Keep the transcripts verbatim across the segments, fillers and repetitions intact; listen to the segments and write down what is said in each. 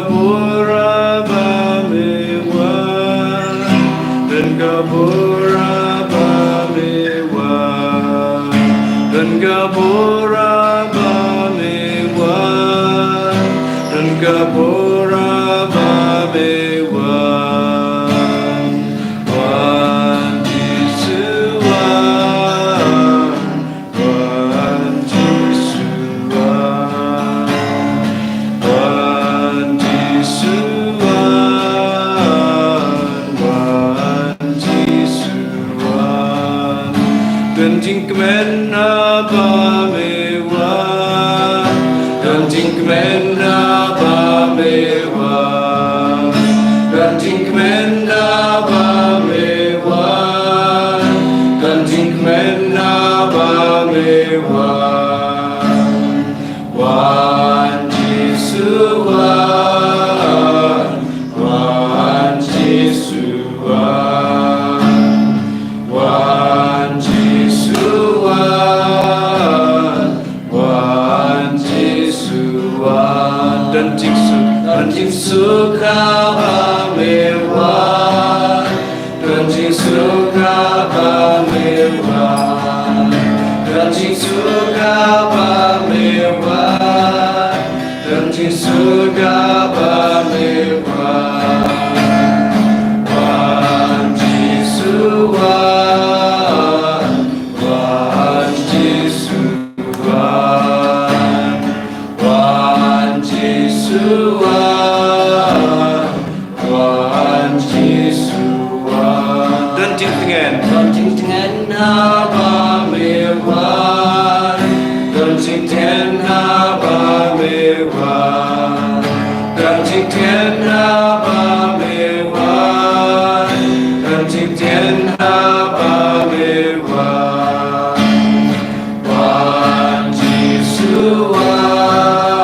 Ka bor ba me wan, don ka bor ba me wan, don ka bor ba me wan, don ka bor ba me wan. Wan Jisu wan, wan Jisu wan, wan Jisu wan, wan Jisu wan. Don jingkmen haba me wan, don jingkmen haba me wan, don jingkmen haba me wan, don jingkmen haba me wan. Wan Jisu wan, wan Jisu wan, wan Jisu wan, wan Jisu wan. Don jingsuk, don jingsuk haba me wan, don jingsuk haba me wan, don jingsuk haba me wan, don jingsuk haba me wan. Wan Jisu wan, wan Jisu wan, wan Jisu wan, wan Jisu wan. Don jingtngen, don jingtngen haba me wan, don jingtngen haba me wan, don jingtngen haba me wan, don jingtngen haba me wan. Wan Jisu wan,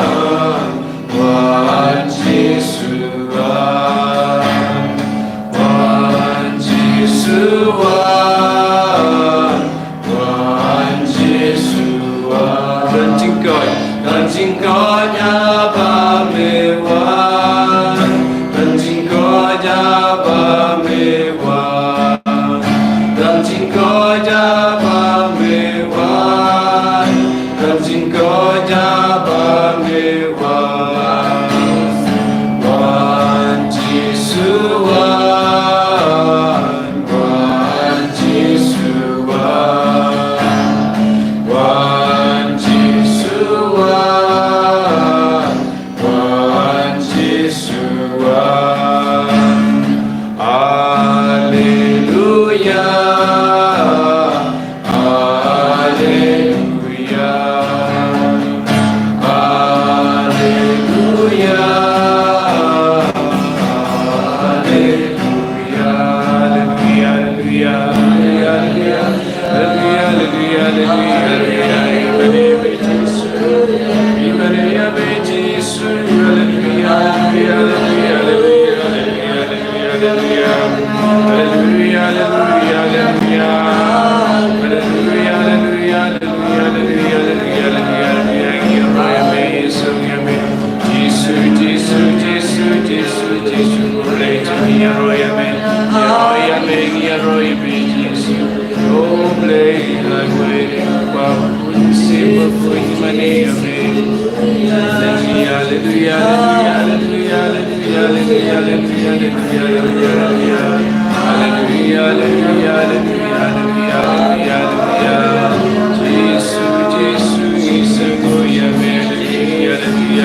wan Jisu wan, wan Jisu wan, wan Jisu wan. Don jingkoit, don jingkoit haba me wan, don jingkoit haba me wan, don jingkoit haba me wan, don jingkoit haba me wan. Wan Jisu wan, wan Jisu wan, wan Jisu wan, wan Jisu wan. Alleluia, alleluia, alleluia, alleluia, alleluia, alleluia. Alleluia, alleluia, alleluia. Jisu, Jisu, Jisu,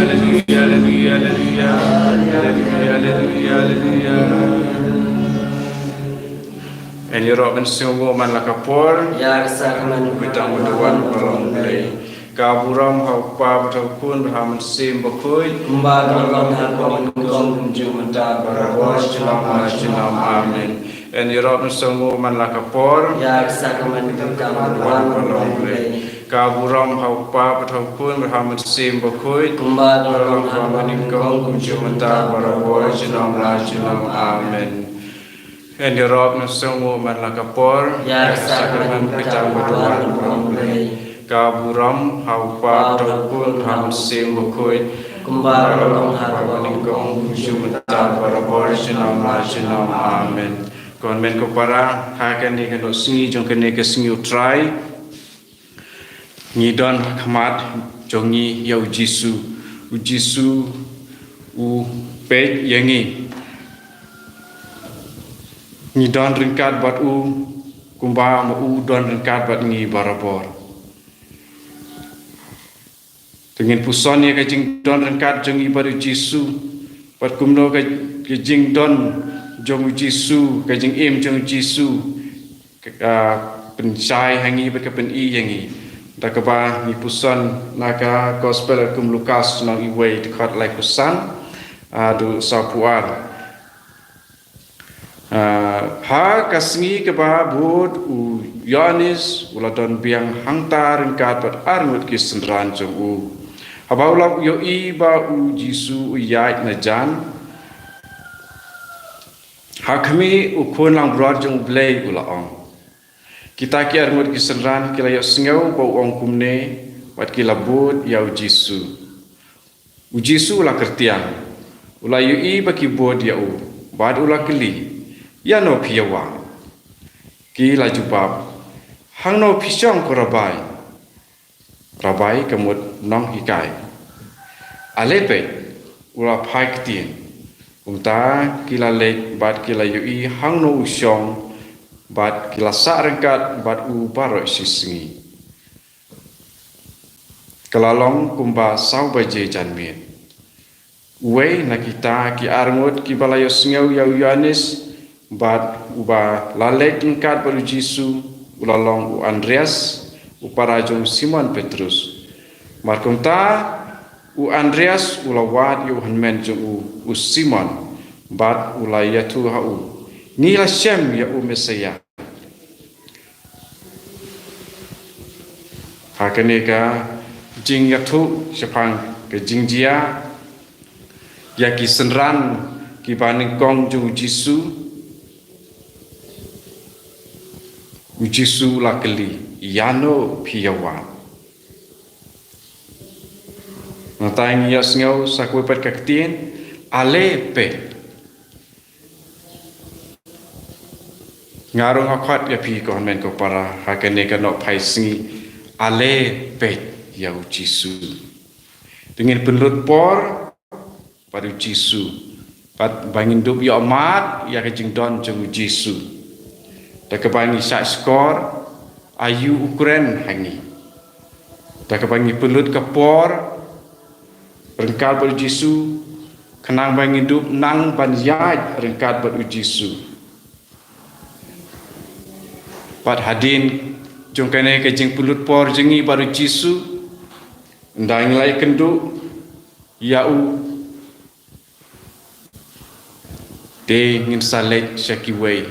alleluia, alleluia, alleluia. Ngi ïaroh ban sngewnguh man la ka por. Ïa ka sakramen. Kata ka dei ka wan ka long Blei. Ka burom ha u Kpa bad ha u Khun bad ha u Mynsiem Bakhuid. Kumba ka la long ha kaba nyngkong, kumjuh mynta, barabor, junom la junom. Amen. Ngi ïaroh ban sngewnguh man la ka por. Ïa ka sakramen. Kata ka dei ka wan ka long Blei. Ka burom ha u Kpa bad ha u Khun bad ha u Mynsiem Bakhuid. Kumba ka la long ha kaba nyngkong, kumjuh mynta, barabor, junom la junom. Amen. Ngi ïaroh ban sngewnguh man la ka por. Ïa ka sakramen. Kata ka dei ka wan ka long Blei. Ka burom ha u Kpa bad ha u Khun bad ha u Mynsiem Bakhuid. Kumba ka long ha kaba nyngkong, mynta, barabor, junom la junom. Amen. Ko hynmen ko para, ha kane ka nohsngi jong kane ka sngi U Trai, ngi don ha khmat jong ngi ïa U Jisu. U Jisu u peit ïa ngi. Ngi don ryngkat bad u kumba ma u don ryngkat bad ngi barabor. Te ngin puson ïa ka jingdon ryngkat jong ngi bad U Jisu, bad kumno ka, ka jingdon jong U Jisu, ka jingim jong U Jisu, ka, ka pynshai ha ngi bad ka pyni ïa ngi. Da kaba ngi puson na ka Gospel kum Lukas, lynnong wei, dkhot laiphew san, ah, haduh sawphew ar. Ah, ha ka sngi kaba bud, u Ïoannis u la don biang hangta ryngkat bad arngut ki synran jong u. Haba u la ïohi ba U Jisu u ïaid na jan, ha khmih, U Khun langbrot jong U Blei u la ong. Kita ki arngut ki synran ki la ïohsngew ba u ong kumne, bad ki la bud ïa U Jisu. U Jisu u la kyrtiang, u la ïohi ba ki bud ïa u, bad u la kylli, "Ïano phi ïa wad?" Ki la jubab, "Hangno phi shong, ko Rabbi?" Rabbi ka mut nonghikai. "Ale peit," u la phai ktien. Kumta ki la leit bad ki la ïohi hangno u shong, bad ki la sah ryngkat bad u baroh shi sngi. Ka la long kumba saw baje janmiet. Uwei na kita ki arngut kiba la ïohsngew ïa u Ïoannis bad uba la leit ryngkat bad U Jisu, u la long u Andreas, u para jong u Simon Petrus. Mar kumta, u Andreas u la wad ïa u hynmen jong u, u Simon, bad u la ïathuh ha u, "Ngi la shem ïa u Messaïah." Ha kane ka jingïathuh shaphang ka jingjia ïa ki synran kiba nyngkong jong U Jisu, U Jisu u la kylli, "Ïano phi ïa wad?" Nangta ngi ïohsngew sa kawei pat ka ktien, "Ale peit." Nga ruh nga khot ïa phi, ko hynmen ko para, ha kane ka nohphai sngi, ale peit ïa U Jisu. Te ngin pynlut por bad U Jisu, bad ba ngin dup ïohmad ïa ka jingdon jong U Jisu. Da kaba ngi shah shkor, aïu u kren ha ngi. Da kaba ngi pynlut ka por ryngkat bad U Jisu, khnang ba ngin dup nang ban ïaid ryngkat bad U Jisu. Bad hadien jong kane ka jingpynlut por jong ngi bad U Jisu, ynda ngi la ïakynduh ïa u, te ngin sa leit sha kiwei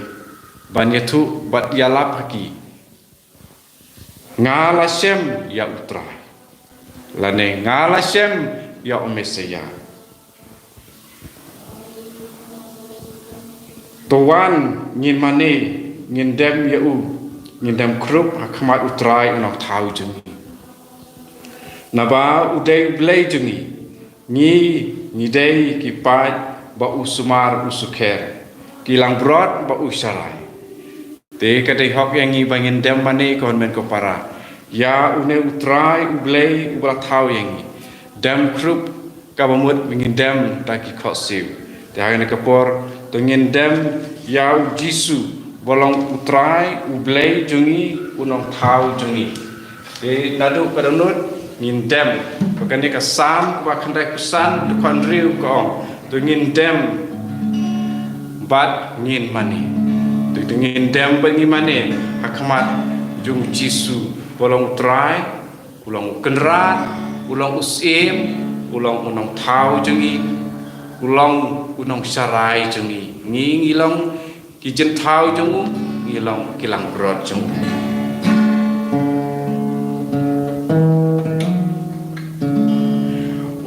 ban ïathuh bad ïalap ha ki, "Nga la shem ïa U Trai," lane, "Nga la shem ïa u Messaïah." To wan ngin mane, ngin dem ïa u, ngin dem khrup ha khmat U Trai u Nongthaw jong ngi. Naba u dei U Blei jong ngi, ngi, ngi dei ki paid ba u sumar u sukher, ki langbrot ba u sharai. Te ka dei hok ïa ngi ba ngin dem mane, ko hynmen ko para, ïa une U Trai U Blei uba la thaw ïa ngi. Dem khrup kaba mut ba ngin dem da ki khohsiew. Te ha kane ka por to ngin dem ïa U Jisu, ba long U Trai U Blei jong ngi, u Nongthaw jong ngi. Te naduh ka dohnud ngin dem. Ba kane ka Salm kaba khyndaiphew san, dkhot hynriew ka ong, to ngin dem bad ngin mane. To, to ngin dem bad ngin mane ha khmat jong U Jisu, ba long U Trai, u long u Kynrad, u long u Syiem, u long u Nongthaw jong ngi, u long u Nongsharai jong ngi. Ngi, ngi long ki jingthaw jong u, ngi long ki langbrot jong u.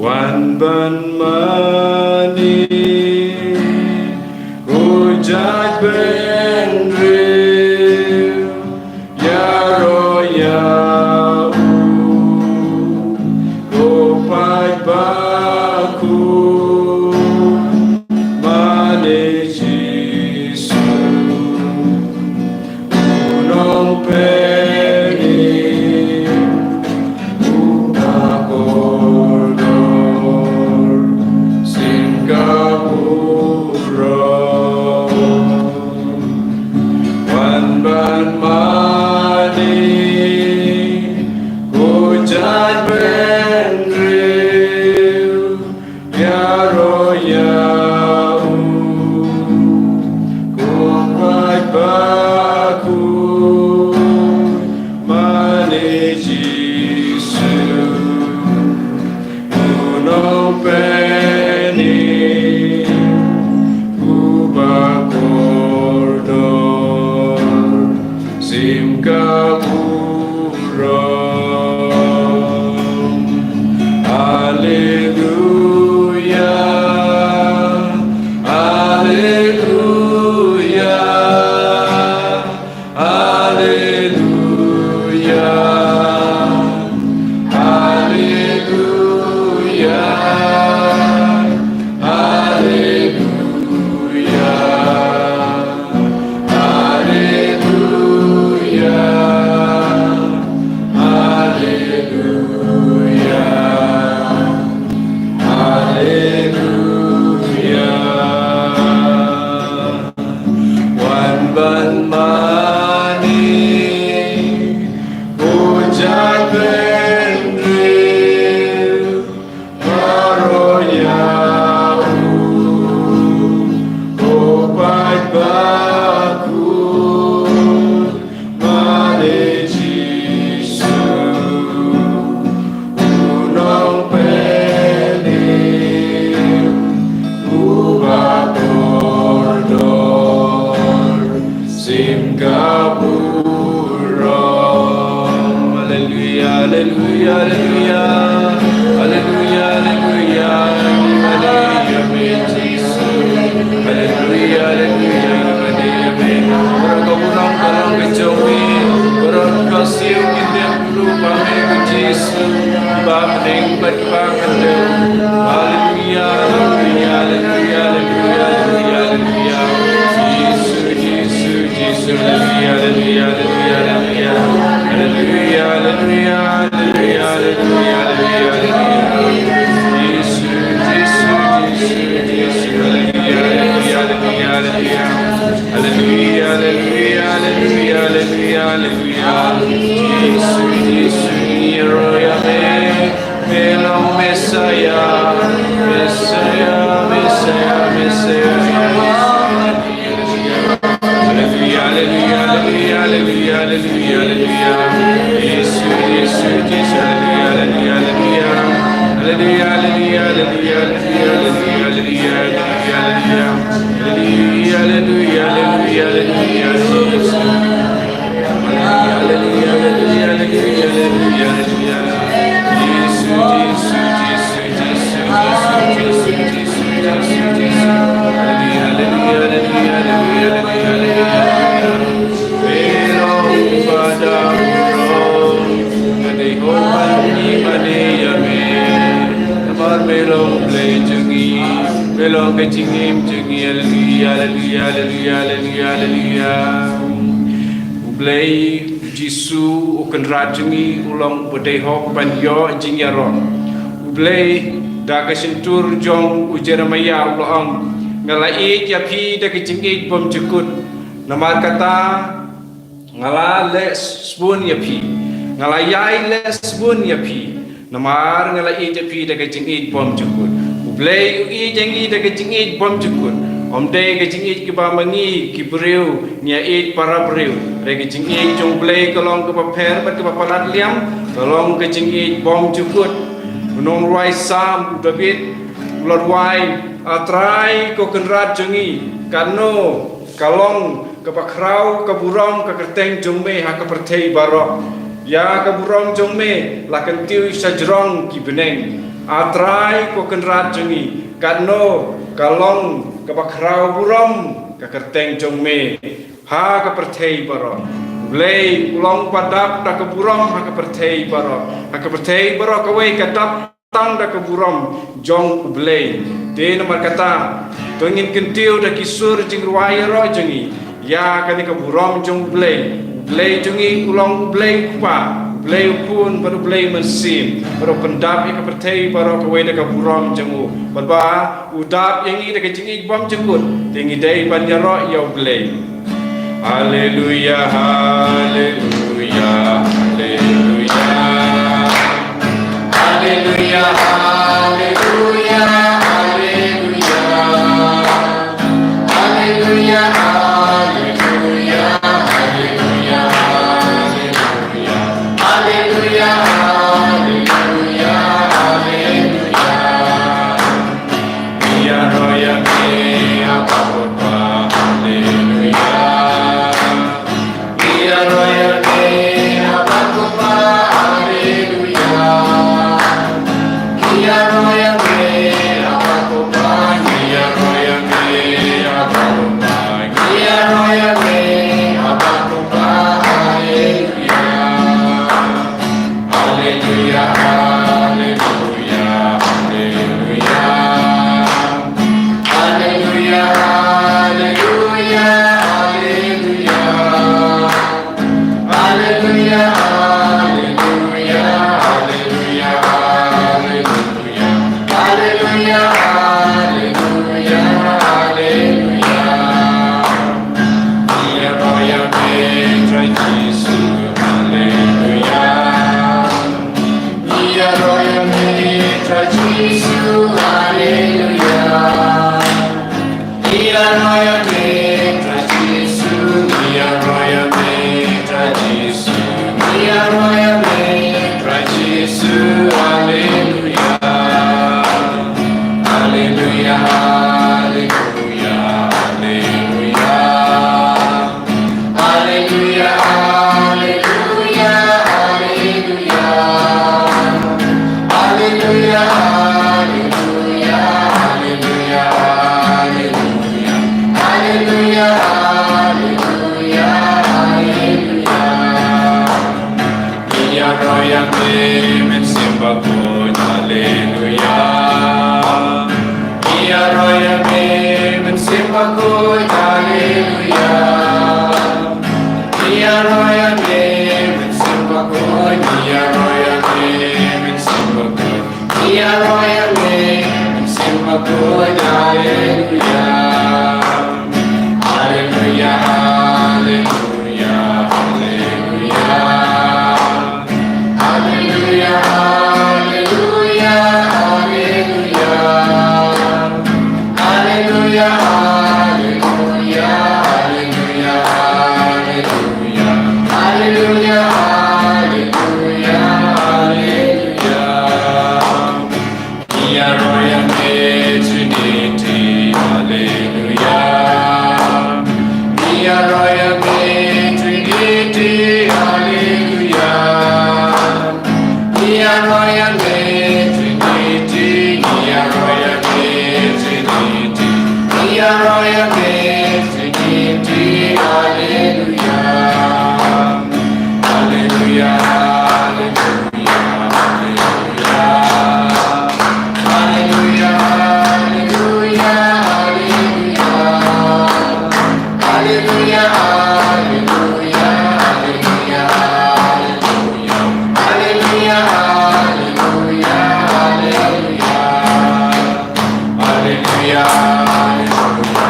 Wan ban mane, ko jait bynriew, ïaroh ïa u, ko paidbah Haleluya, haleluya, haleluya, haleluya, amen, Jisu. Haleluya, haleluya, haleluya, amen. Baroh ka burom ka long ka jong me, baroh ka siew ki dep bluh ba me ko Jisu, ba bneng bad ba kyndem. Haleluya, haleluya, haleluya, haleluya, haleluya, haleluya. Jisu, Jisu, Jisu, haleluya, haleluya, haleluya, haleluya. Haleluya, haleluya, haleluya, haleluya, haleluya, haleluya. Jisu, Jisu, Jisu, Jisu, haleluya, haleluya, haleluya, haleluya. Haleluya, haleluya, haleluya, haleluya, haleluya. Jisu, Jisu, ngi ïaroh ïa me. Me long Messiah, Messiah, Messiah, Messiah. Haleluya, haleluya, haleluya, haleluya, haleluya, haleluya. Jisu, Jisu, Jisu, haleluya, haleluya, haleluya. Haleluya, haleluya, haleluya, haleluya, haleluya, haleluya. Haleluya, haleluya, haleluya, haleluya, haleluya. Haleluya, haleluya, haleluya, haleluya, haleluya. Jisu, Jisu, Jisu, Jisu, Jisu, Jisu, Jisu, Jisu. Haleluya, haleluya, haleluya, haleluya, haleluya, haleluya. Me long uba da burom, ka dei hok ban ïa me. Namar me long Blei jong ngi, me long ka jingim jong ngi. Haleluya, haleluya, haleluya, haleluya, haleluya. U Blei, u Jisu, u Kynrad jong ngi, u long uba dei hok ban ïoh jingïaroh. U Blei, da ka shyntur jong u Jeremiah u la ong, nga la ïeit ïa phi da ka jingïeit bymjukut. Namar kata, nga la leh sbun ïa phi. Nga la ïai leh sbun ïa phi. Namar nga la ïeit ïa phi da ka jingïeit bymjukut. U Blei u ïeit ïa ngi da ka jingïeit bymjukut. Ym dei ka jingïeit kaba ma ngi ki briew ngi ïeit para briew. Hynrei ka jingïeit jong u Blei ka long kaba pher bad kaba palat liang, ka long ka jingïeit bymjukut. U nongrwai Salm u David u la rwai, A Trai ko Kynrad jong ngi, katno ka long kaba khraw ka burom ka kyrteng jong me ha ka pyrthei baroh. Ïa ka burom jong me la kyntiew sha jrong ki bneng. A Trai ko Kynrad jong ngi, katno ka long kaba khraw burom ka kyrteng jong me ha ka pyrthei baroh. U Blei u long uba dap da ka burom ha ka pyrthei baroh. Ha ka pyrthei baroh kawei ka dap tang da ka burom jong u Blei. Te namar kata, to ngin kyntiew da ki sur jingrwai ïaroh jong ngi ïa kane ka burom jong u Blei. U Blei jong ngi u long u Blei u Kpa, u Blei u Khun bad u Blei Mynsiem, bad u pyndap ïa ka pyrthei baroh kawei da ka burom jong u. Bad ba u dap ïa ngi da ka jingïeit bymjukut, te ngi dei ban ïaroh ïa u Blei. Haleluya, haleluya, haleluya. Haleluya, haleluya, haleluya. Haleluya, haleluya, haleluya, haleluya. Haleluya, haleluya, haleluya. Ïaroh ïa me, Aba Kpa, haleluya. Ïaroh ïa me, Aba Kpa, haleluya. Ïaroh ïa me, Bakhuid, haleluya. Ngi ïaroh ïa me, Mynsiem Bakhuid, ngi ïaroh ïa me, Mynsiem Bakhuid. Ngi ïaroh ïa me, Mynsiem Bakhuid, haleluya. Haleluya, haleluya, haleluya. Haleluya, haleluya, haleluya. Haleluya, haleluya, haleluya, haleluya. Haleluya, haleluya, haleluya. Ngi ïaroh ïa me Trinity, haleluya. Ngi ïaroh ïa me Trinity, haleluya. Ngi ïaroh ïa me Trinity, ngi ïaroh ïa me Trinity. Ngi ïaroh ïa me Trinity, haleluya. Haleluya, haleluya, haleluya. Haleluya, haleluya, haleluya. Haleluya, haleluya, haleluya, haleluya. Haleluya, haleluya, haleluya. Haleluya, haleluya,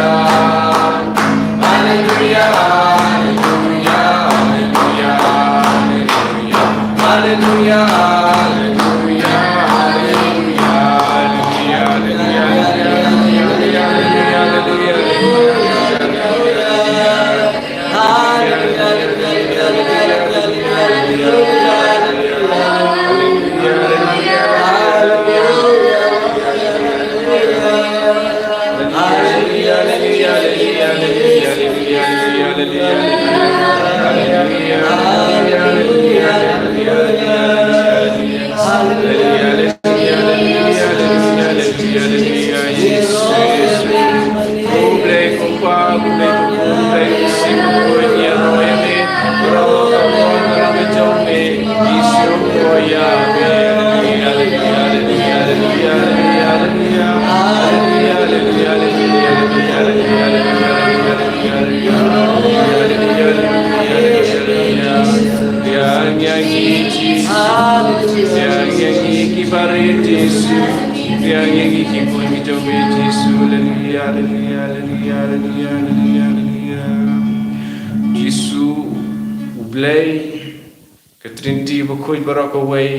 haleluya. Haleluya, haleluya, haleluya. Haleluya, haleluya, haleluya, haleluya. Haleluya, haleluya, haleluya. Biang ïa ngi Jisu, biang ïa ngi ki barit Jisu, biang ïa ngi ki khun ki jong me Jisu. Haleluya, haleluya, haleluya, haleluya, haleluya, haleluya. Jisu U Blei, ka Trinity bakhuid baroh kawei,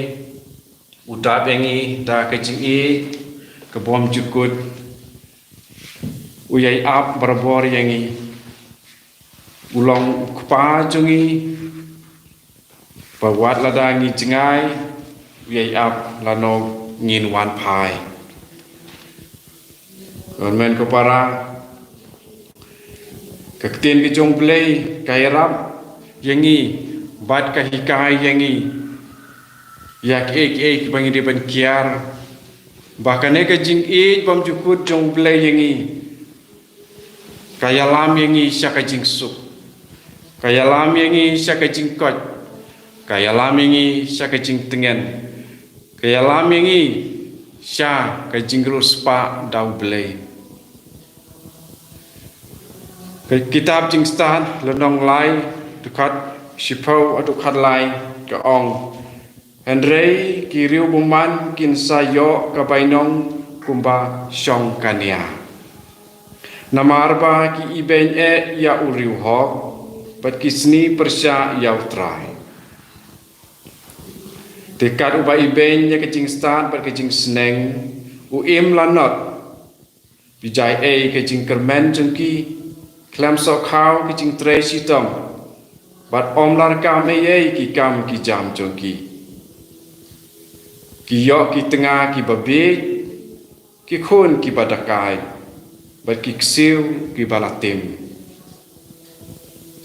u dap ïa ngi da ka jingïeit ka bym jukut, u ïai ap barabor ïa ngi. U long u Kpa jong ngi, ba wat lada ngi jngai, u ïai ap lano ngin wan phai. Hynmen ko para, ka ktien ka jong U Blei ka ïarap ïa ngi bad ka hikai ïa ngi ïa kiei kiei kiba ngi dei ban kiar, ba kane ka jingïeit bymjukut jong U Blei ïa ngi ka ïalam ïa ngi sha ka jingsuk, ka ïalam ïa ngi sha ka jingkoit, ka ïalam ïa ngi sha ka jingtngen, ka ïalam ïa ngi sha ka jingriewspah da U Blei. Ka kitab Jingstad lynnong lai, dkhot shiphew haduh khatlai ka ong: Hynrei ki riewbymman kin sa ïoh ka bainong kumba shong ka nia. Namar ba ki ibeiñ eh ïa u riewhok, bad ki sni pyrshah ïa U Trai. Te kat uba ibeiñ ïa ka jingstad bad ka jingsneng, u im lanot. Phi jia ei ka jingkyrmen jong ki, khlem sohkhaw ka jingtrei shitom, bad ym larkam ei ei ki kam ki jam jong ki. Ki ïoh ki tnga kiba bieit, ki khun kiba dakai, bad ki ksiew kiba la tim.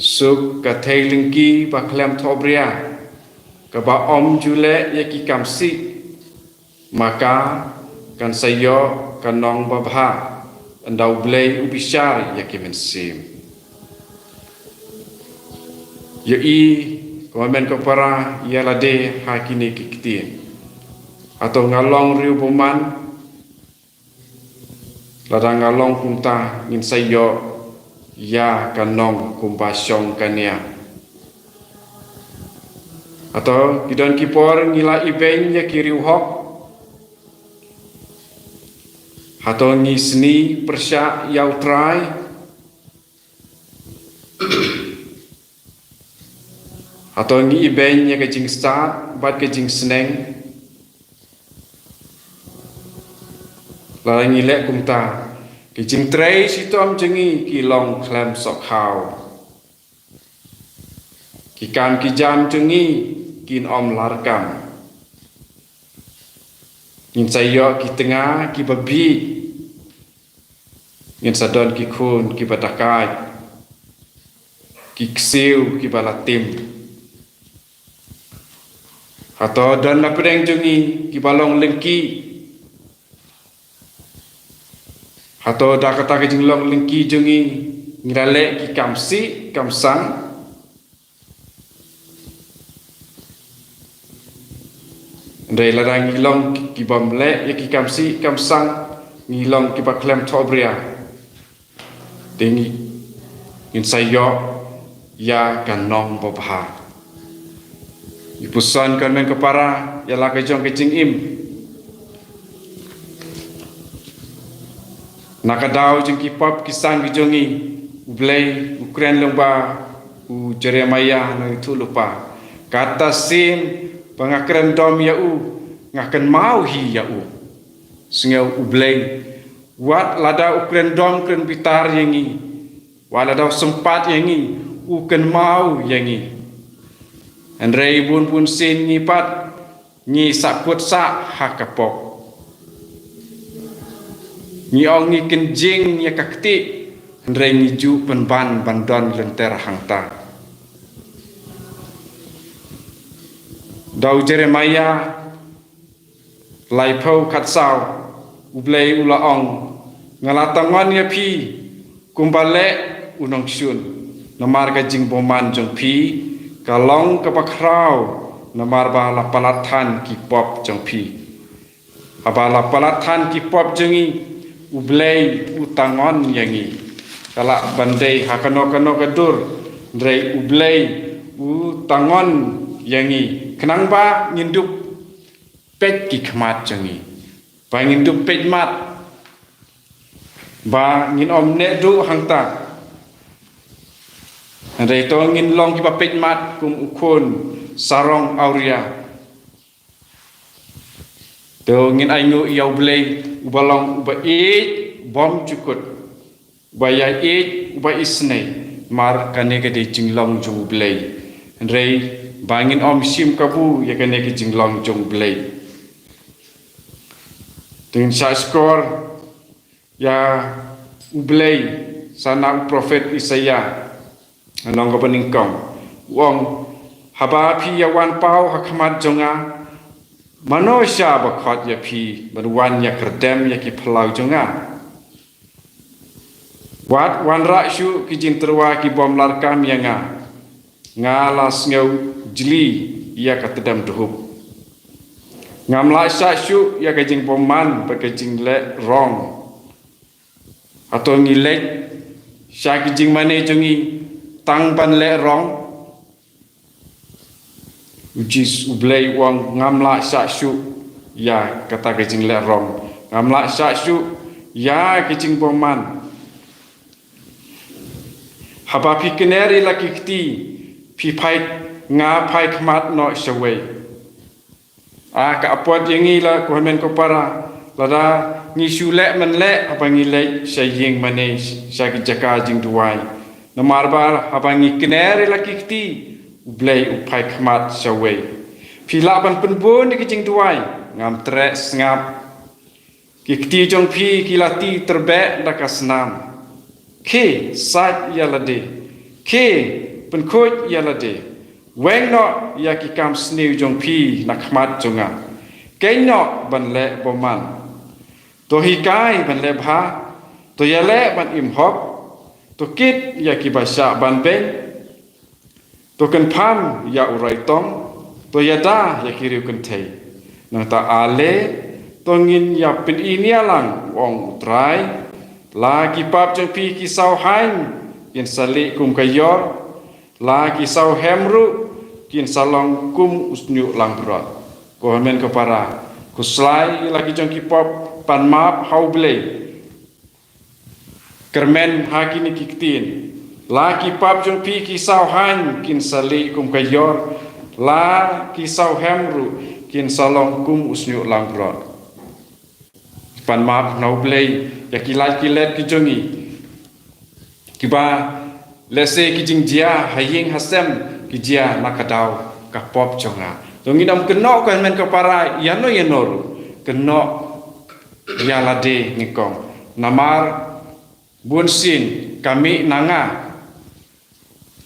Suk ka thei lyngki ba khlem thohbria, kaba ym ju leh ïa ki kam sih, ma ka kan sa ïoh ka nong babha ynda U Blei u bishar ïa ki mynsiem. Ïohi, ko hynmen ko para, ïa lade ha kine ki ktien. Hato nga long riew bymman? Lada nga long kumta, ngin sa ïoh ïa ka nong kumba shong ka nia. Hato ki don ki por ngi la ibeiñ ïa ki riew hok? Hato ngi sni pyrshah ïa U Trai? Hato ngi ibeiñ ïa ka jingstad bad ka jingsneng? Lada ngi leh kumta, ki jingtrei shitom jong ngi ki long khlem sohkhaw. Ki kam ki jam jong ngi kin ym larkam. Ngin sa ïoh ki tnga kiba bieit. Ngin sa don ki khun kiba dakaid, ki ksiew kiba la tim. Hato don na pdeng jong ngi kiba long lyngkhi? Hato da kata ka jinglong lyngkhi jong ngi, ngi la leh ki kam sih kam sang? Hynrei lada ngi long ki bym leh ïa ki kam sih kam sang, ngi long kiba khlem thohbria, te ngi, ngin sa ïoh ïa ka nong babha. Ngi puson, ko hynmen ko para, ïa la ka jong ka jingim. Na ka daw jong ki pop ki sang ki jong ngi, U Blei u kren lyngba u Jeremiah na u ïathuhlypa. Kata sien ba nga kren dom ïa u, nga kynmaw hi ïa u. Sngew, U Blei, wat lada u kren dom kren bitar ïa ngi, wat lada u sympat ïa ngi, u kynmaw ïa ngi. Hynrei bun bun sien ngi pat ngi sahkut sah ha ka pop. Ngi ong ngi kynjing ïa ka ktieh, hynrei ngi ju pynban ban don lynter hangta. Da u Jeremiah laiphew khatsaw, U Blei u la ong, nga la tangon ïa phi kumba leh u nongshun, namar ka jingbymman jong phi ka long kaba khraw, namar ba la palat than ki pop jong phi. Haba la palat than ki pop jong ngi, U Blei u tangon ïa ngi. Ka lah ban dei ha kano kano ka dur, hynrei U Blei u tangon ïa ngi. Khnang ba ngin dup peit ki khmat jong ngi, ba ngin dup peit mat, ba ngin ym neh duh hangta. Hynrei to ngin long kiba peit mat kum u khun sarong awria. To ngin ainguh ïa U Blei uba long uba ïeit bymjukut, uba ïa ïeit, uba isynei, namar kane ka dei jinglong jong U Blei. Hynrei ba ngin ym shim kabu ïa kane ka jinglong jong U Blei. Te ngin shah shkor ïa U Blei sa na u prophet Isaiah, nong kaba nyngkong. U ong, haba phi ïa wan paw ha khmat jong nga, mano sha ba khot ïa phi ban wan ïa kyrdem ïa ki phyllaw jong nga? Wat wanrah shuh ki jingtyrwa ki bym larkam ïa nga. Nga la sngew jli ïa ka tdem dhup. Ngam lah shah shuh ïa ka jingbymman bad ka jingleh rong. Hato ngi leit sha ki jingmane jong ngi tang ban leh rong? U Jis-, U Blei u ong, ngam lah shah shuh ïa kata ka jingleh rong. Ngam lah shah shuh ïa ka jingbymman. Haba phi kner ïa la ki kti, phi phai, nga phai khmat noh shawei. A, ka apot ïa ngi la, ko hynmen ko para, lada ngi shu leh man leh haba ngi leit sha ïing mane, sha ki jaka jingduwai. Namar ba haba ngi kner ïa la ki kti, U Blei u phai khmat shawei. Phi lah ban pynbun ïa ki jingduwai, ngam treh sngap. Ki kti jong phi ki la tih tyrbeh da ka snam. Khie, sait ïa lade. Khie, pynkhuid ïa lade. Weng noh ïa ki kam sniew jong phi na khmat jong nga. Keiñ noh ban leh bymman. To hikai ban leh bha. To ïaleh ban im hok. To kit ïa kiba shah ban beiñ. To kynpham ïa u roi tong, to ïada ïa ki riewkynthei. Nangta ale, to ngin ïa pyni nia lang, u ong u Trai. La ki pap jong phi ki saw haiñ kin sa lieh kum ka ïor, la ki saw hem ruh kin sa long kum u shñiuh langbrot. Ko hynmen ko para, khuslai la ki jong ki pop, pan map ha U Blei. Kyrmen ha kine ki ktien. La ki pap jong phi ki saw haiñ kin sa lieh kum ka ïor, la ki saw hem ruh kin sa long kum u shñiuh langbrot. Pan map na U Blei ïa ki lait ki let ki jong ngi, kiba lehse ki jingjia ha ïing ha sem ki jia na ka daw ka pop jong nga. To ngin ym kynnoh, ko hynmen ko para, ïano ïano ruh, kynnoh ïa lade nyngkong. Namar bun sien ka mih na nga.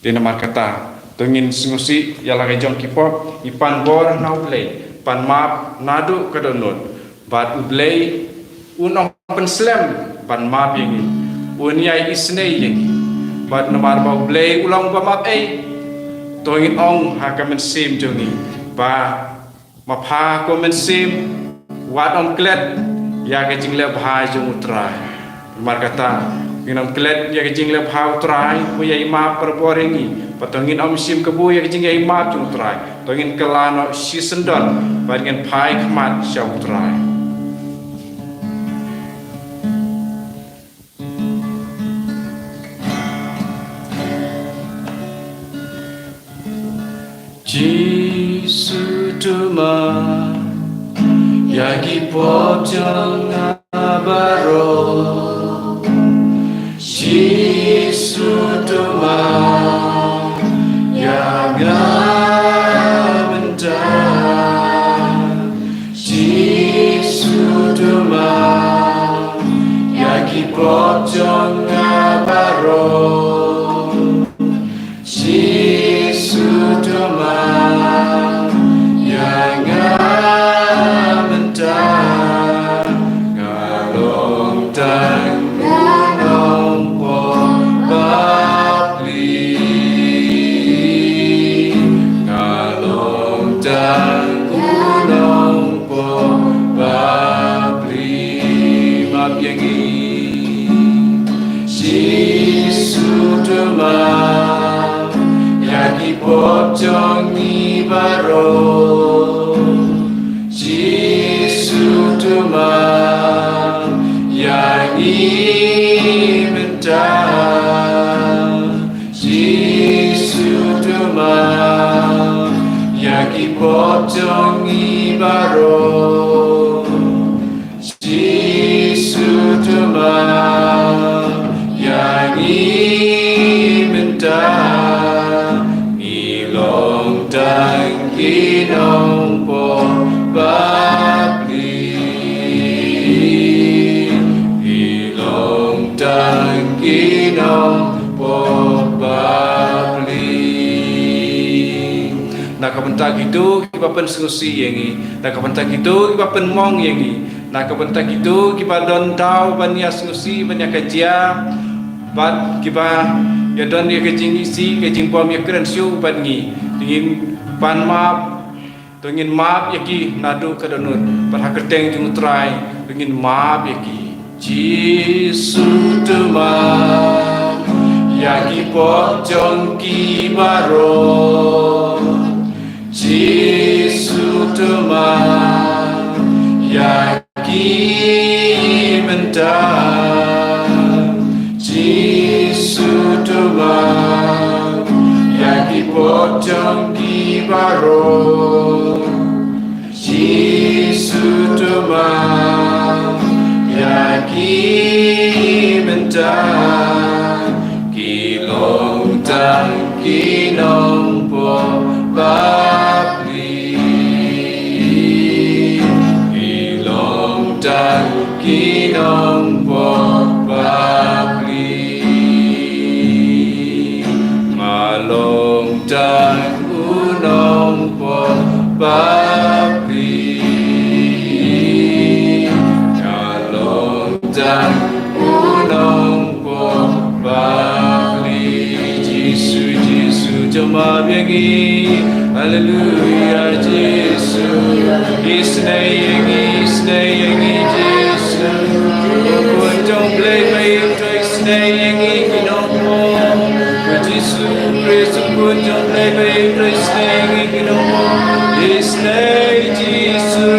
Te namar kata, to ngin sngewsih ïa la ka jong ki pop, ngi pan bor na U Blei, pan map naduh ka dohnud. Bad U Blei un ym pynslem ban map ïa ngi, un ïai isynei ïa ngi. Bad namar ba U Blei u long ba map ei, to ngin ong ha ka mynsiem jong ngi ba, ma pha ko mynsiem, wat ym klet ïa ka jingleh bha jong U Trai. Namar kata, ngin ym klet ïa ka jingleh bha U Trai, u ïai map barabor ïa ngi. Bad to ngin ym shim kabu ïa ka jingïai map jong U Trai. To ngin kylla noh shisyndon, bad ngin phai khmat sha U Trai. Jisu, to map ïa ki pop jong nga baroh. Jisu, to map ïa nga mynta. Jisu, to map ïa ki pop jong nga baroh. Jisu, to map ïa nga mynta. Nga long tang u nongpop bapli. Nga long tang u nongpop bapli. Map ïa ngi. Jisu, to map ïa ki pop jong ngi baroh. Jisu, to map ïa ngi mynta. Jisu, to map ïa ki pop jong ngi baroh. Jisu, to map ïa ngi mynta. Ngi long tang ki nongpop bapli. Ngi long tang ki nongpop bapli. Na ka bynta kito kiba pynsngewsih ïa ngi, na ka bynta kito kiba pynmong ïa ngi, na ka bynta kito kiba don daw ban ïa sngewsih, ban ïa ka jia, bad kiba ïa don ïa ka jingisih, ka jingbym ïa kren shuh bad ngi, to ngin pan map, to ngin map ïa ki naduh ka dohnud, bad ha kyrteng jong U Trai, to ngin map ïa ki. Jisu, to map ïa ki pop jong ki baroh. Jisu, to map ïa ki mynta. Jisu, to map ïa ki pop jong ki baroh. Jisu, to map ïa ki mynta. Ki long tang ki nongpop bapli. Ki long tang ki nongpop bapli. Nga long tang u nongpop bapli. Nga long tang u nongpop bapli. Jisu, Jisu, to map ïa ngi. Haleluia, Jisu. Isynei ïa ngi, isynei ïa ngi Jisu. U Khun jong U Blei ba im, to isynei ïa ngi ki nongpop. Jisu Khrist, U Khun jong U Blei ba im, to isynei ïa ngi ki nongpop. Isynei Jisu.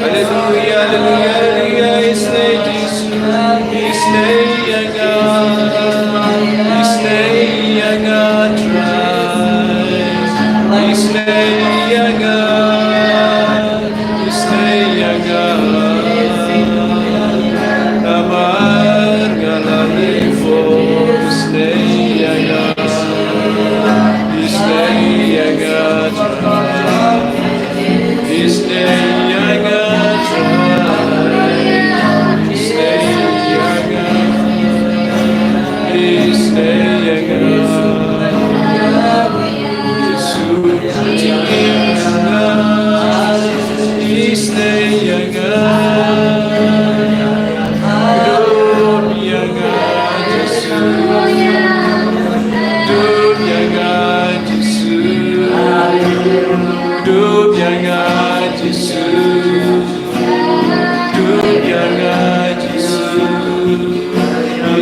Haleluya, haleluya, haleluya. Isynei Jisu. Isynei ïa nga. Isynei ïa nga Trai. Isynei ïa nga. Isynei ïa nga. Namar nga la leh pop. Isynei ïa nga. Isynei ïa nga Trai. Isynei ïa nga Trai. Isynei ïa nga. Isynei ïa nga. Jisu, isynei ïa nga. Kdup ïa nga Jisu. Kdup ïa nga Jisu. Kdup ïa nga Jisu. Kdup ïa nga Jisu.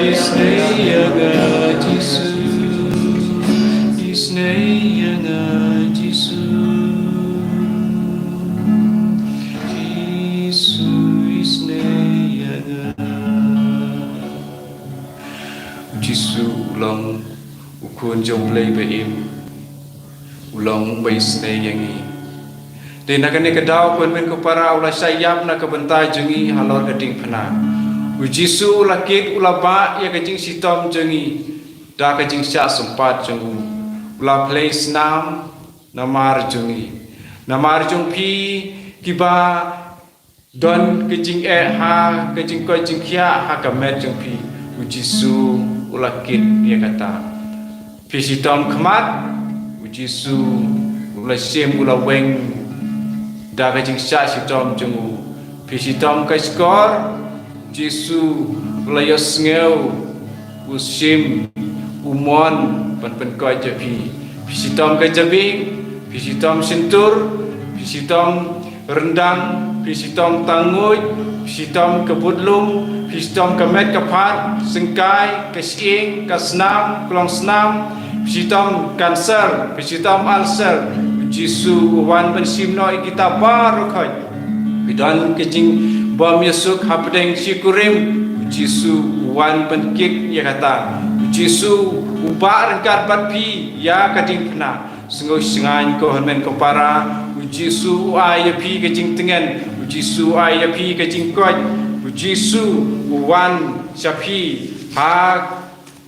Isynei ïa nga Jisu. Isynei ïa nga Jisu. Jisu, isynei ïa nga. U Jisu u long U Khun jong U Blei ba im. U long uba isynei ïa ngi. Te na kane ka daw, ko hynmen ko para, u la shah ïap na ka bynta jong ngi halor ka diengphna. U Jisu u la kit, u la bah ïa ka jingshitom jong ngi da ka jingshah sympat jong u. U la plie snam namar jong ngi, namar jong phi kiba don ka jingeh ha ka jingkoit jingkhiah ha ka met jong phi. U Jisu u la kit ïa kata. Phi shitom khmat, U Jisu u la shim, u la weng da ka jingshah shitom jong u. Phi shitom ka shkor, Jisu u la ïohsngew, u shim, u mon ban pynkoit ïa phi. Phi shitom ka jabieng, phi shitom shyntur, phi shitom ryndang, phi shitom tangngud, phi shitom ka budlum, phi shitom ka met ka phad, syngkai, ka shyieng, ka snam, ka longsnam, phi shitom cancer, phi shitom ulcer. U Jisu u wan ban shim noh ïa kita baroh khoit. Phi don ka jingbymïasuk hapdeng shi kurim, U Jisu u wan ban kit ïa kata. U Jisu u bah ryngkat bad phi ïa ka diengphna. Sngewsynei ko hynmen ko para, U Jisu u ai ïa phi ka jingtngen, U Jisu u ai ïa phi ka jingkoit, U Jisu u wan sha phi ha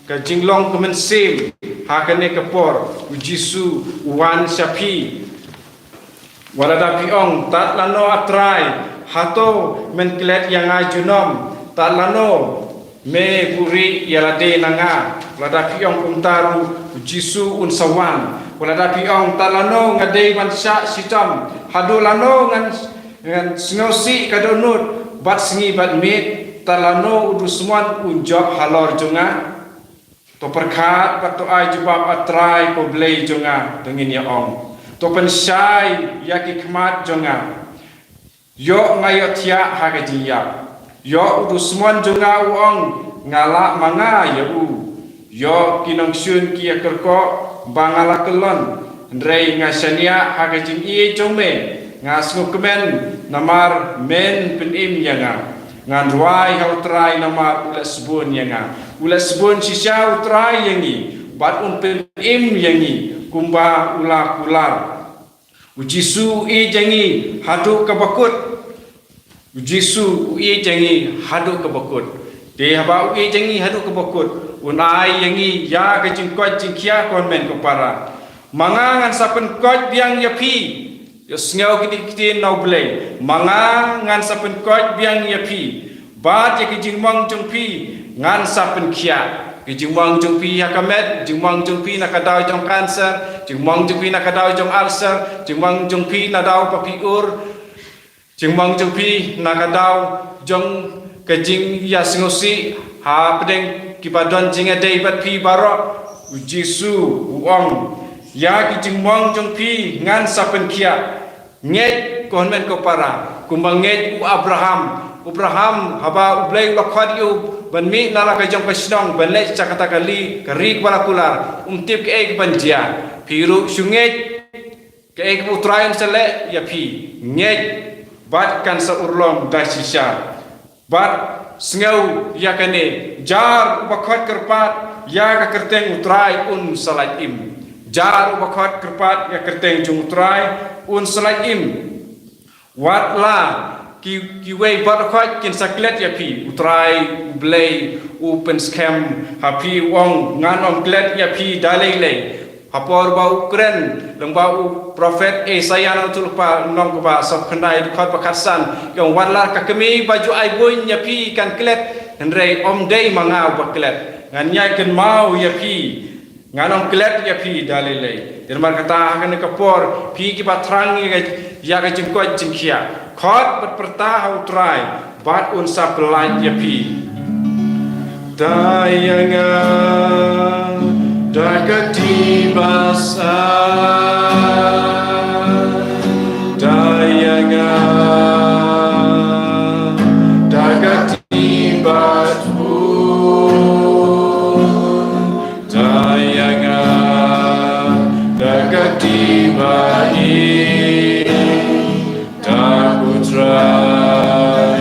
ka jinglong ka mynsiem ha kane ka por. U Jisu u wan sha phi. Wat lada phi ong, tad lano A Trai, hato men klet ïa nga junom, tad lano me buhrieh ïa lade na nga. Wat lada phi ong kumta ruh, U Jisu un sa wan. Wat lada phi ong, tad lano nga dei ban shah shitom, haduh lano ngan, ngan sngewsih ka dohnud bad sngi bad miet, tad lano u dusmon un jop halor jong nga. To pyrkhat bad to ai jubab, A Trai ko Blei jong nga, to ngin ïa ong. To pynshai ïa ki khmat jong nga. Ïoh nga ïohthiah ha ka jingïap. Ïoh u dusmon jong nga u ong nga lah ma nga ïa u. Ïoh ki nongshun ki ïa kyrkhu ba nga la kyllon. Hynrei nga shaniah ha ka jingïeit jong me. Nga sngewkmen namar men pynim ïa nga. Ngan rwai ha U Trai namar u leh sbun ïa nga. U leh sbun shisha U Trai ïa ngi, bad un pynim ïa ngi kumba u la kular. U Jisu u ïeit ïa ngi haduh kaba kut. U Jisu u ïeit ïa ngi haduh kaba kut. Te haba u ïeit ïa ngi haduh kaba kut, un ai ïa ngi ïa ka jingkoit jingkhiah, ko hynmen ko para. Ma nga ngan sa pynkoit biang ïa phi. Ïohsngew kine ki ktien na U Blei. Ma nga ngan sa pynkoit biang ïa phi. Bad ïa ki jingmong jong phi ngan sa pynkhiah. Ki jingmong jong phi ha ka met, jingmong jong phi na ka daw jong cancer, jingmong jong phi na ka daw jong ulcer, jingmong jong phi na daw ba phi ur, jingmong jong phi na ka daw jong ka jingïasngewsih hapdeng kiba don jingïadei bad phi baroh. U Jisu u ong, ïa ki jingmong jong phi ngan sa pynkhiah. Ngeit ko hynmen ko para, kumba ngeit u Abraham. U Abraham, haba U Blei u la khot ïa u ban mih na la ka jong ka shnong ban leit sha kata ka li, ka ri kaba la kular, um tip kaei kaban jia. Phi ruh shu ngeit, kaei kaba U Trai un sa leh ïa phi, ngeit bad kan sa urlong da shisha. Bad sngew ïa kane, jar uba khot kyrpad ïa ka kyrteng U Trai un sa lait im. Jar uba khot kyrpad ïa ka kyrteng jong U Trai un sa lait im. Wat la ki, kiwei baroh khoit kin sa klet ïa phi, U Trai U Blei u pynskhem ha phi, u ong, ngan ym klet ïa phi da lei lei. Ha por ba u kren lyngba u prophet Isaiah na u tulpa, lynnong kaba sawphew khyndai, dkhot ba khatsan, ki ong, wat la ka kmie ba ju ai bun ïa phi kan klet, hynrei ym dei ma nga uba klet. Ngan ïai kynmaw ïa phi, ngan ym klet ïa phi da lei lei. Te namar kata ha kane ka por, phi kiba thrang ïa ka, ïa ka jingkoit jingkhiah, khot bad pyrta ha U Trai bad un sa pyllait ïa phi. Tang ïa nga da ka kti ba sah, tang ïa nga da ka kti ba thun, tang ïa nga da ka kti ba ïeit. Tang U Trai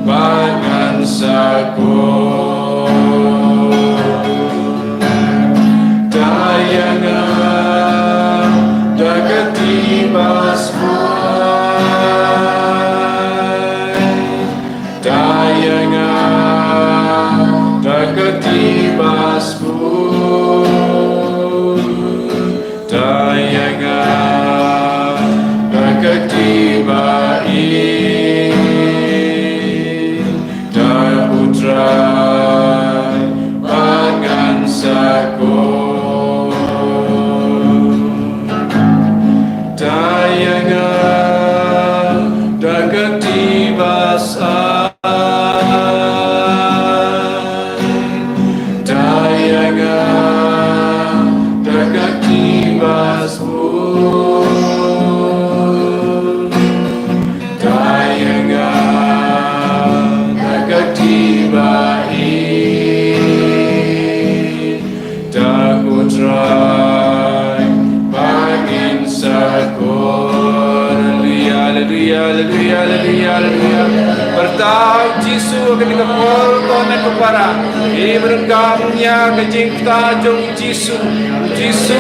bad ngan sa khot. Tang ïa nga da ka kti ba sah, tang ïa nga da ka kti ba sah, tang ïa nga da ka kti ba ïeit. Tang U Trai bad ngan sa khot. Tang ïa nga da ka kti ba sah, tang ïa nga da ka kti ba sah, tang ïa nga da ka kti ba ïeit. Tang U Trai bad ngan sa khot. Haleluya, haleluya, haleluya, haleluya, haleluya. Pyrta ha U Jisu ha kane ka por, ko hynmen ko para. Phi ba donkam ïa ka jingpyrta jong U Jisu. U Jisu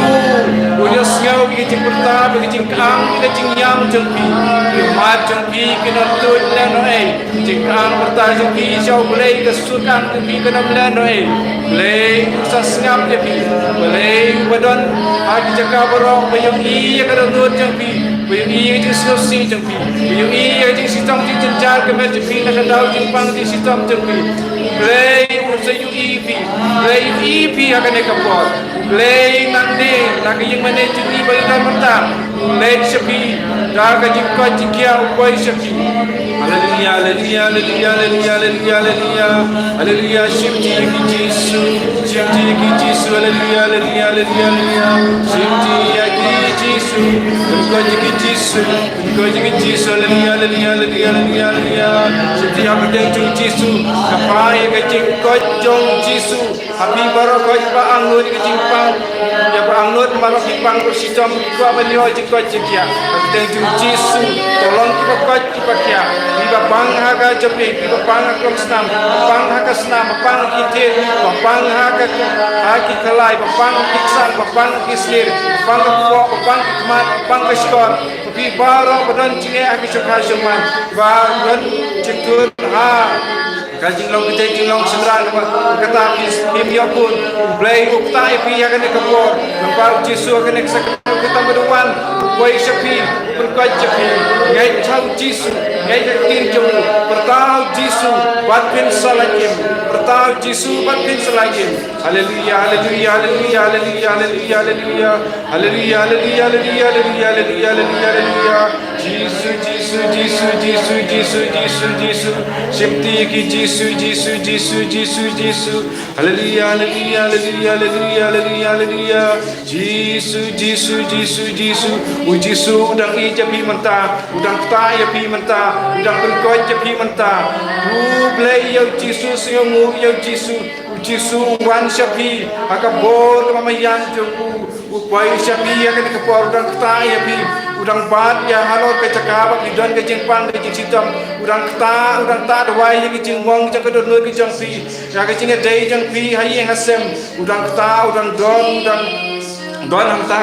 un ïohsngew ïa ka jingpyrta bad ka jingkang, ïa ka jingïam jong phi. Ki mat jong phi kin ym tuid lehnohei. Jingkang pyrta jong phi sha U Blei, ka sur kang jong phi kan ym lehnohei. Blei u sa sngap ïa phi. Blei uba don ha ki jaka baroh, ba ïohi ïa ka dohnud jong phi, ba ïohi ïa ka jingsngewsih jong phi, ba ïohi ïa ka jingshitom jingjynjar ka met jong phi na ka daw jingpang jingshitom jong phi. Blei u sa ïohi ïa phi. Blei u ïohi ïa phi ha kane ka por. Blei nangne na ka ïingmane jong ngi ba ngi don mynta, leit sha phi da ka jingkoit jingkhiah, u poi sha phi. Haleluya, haleluya, haleluya, haleluya, haleluya, haleluya. Haleluya, shim ti ïa ki Jisu, shim ti ïa ki Jisu, haleluya, haleluya, haleluya, haleluya. Shim ti ïa ki Jisu, pynkoit ïa ki Jisu, pynkoit ïa ki Jisu, haleluya, haleluya, haleluya, haleluya, haleluya. Shim ti ha ka kyrteng jong Jisu, ka phai ïa ka jingkoit jong Jisu. Ha phi baroh khoit ba angnud ïa ka jingpang, ïa ba angnud baroh ki pang ba shitom, ki kwah ban ïoh jingkoit jingkhiah. Ha ka kyrteng jong Jisu, to long kiba koit kiba khiah. Phi ba pang ha ka jingpang, phi ba pang ha ka long snam, ba pang ha ka snam, ba pang ha ki thied, ba pang ha ka, ha ki khalai, ba pang ha ki ksang, ba pang ha ki slir, ba pang ha ka kpoh, ba pang ha ki khmat, ba pang ha ka shkor. Phi baroh ba don jingeh ha ki jaka jong man, ba don jingtun ha ka jinglong kjat jinglong shynrang, ba kata phi, phim ïoh bun. U Blei u ktah ïa phi ha kane ka por. Namar U Jisu ha kane ka sakrament kata ba u wan, u poi sha phi, u pynkoit sha phi. Ngeit ha U Jisu, ngeit ha ka ktien jong u. Pyrta ha U Jisu bad phin sa lait im. Pyrta ha U Jisu bad phin sa lait im. Haleluya, haleluya, haleluya, haleluya, haleluya, haleluya. Haleluya, haleluya, haleluya, haleluya, haleluya, haleluya, haleluya. Jisu, Jisu, Jisu, Jisu, Jisu, Jisu, Jisu. Sheptieng ïa ki Jisu, Jisu, Jisu, Jisu, Jisu. Haleluya, haleluya, haleluya, haleluya, haleluya, haleluya. Jisu, Jisu, Jisu, Jisu. U Jisu u dang ïeit ïa phi mynta, u dang ktah ïa phi mynta, u dang pynkoit ïa phi mynta. U Blei ïa u Jisu, sngewnguh ïa u Jisu. U Jisu u wan sha phi ha ka bor kaba maïan jong u. U poi sha phi ha kane ka por, u dang ktah ïa phi, u dang bat ïa halor ka jaka ba phi don ka jingpang ka jingshitom. U dang ktah, u dang ktah duwai ïa ka jingmong jong ka dohnud ka jong phi, ïa ka jingïadei jong phi ha ïing ha sem. U dang ktah, u dang don, u dang don hangta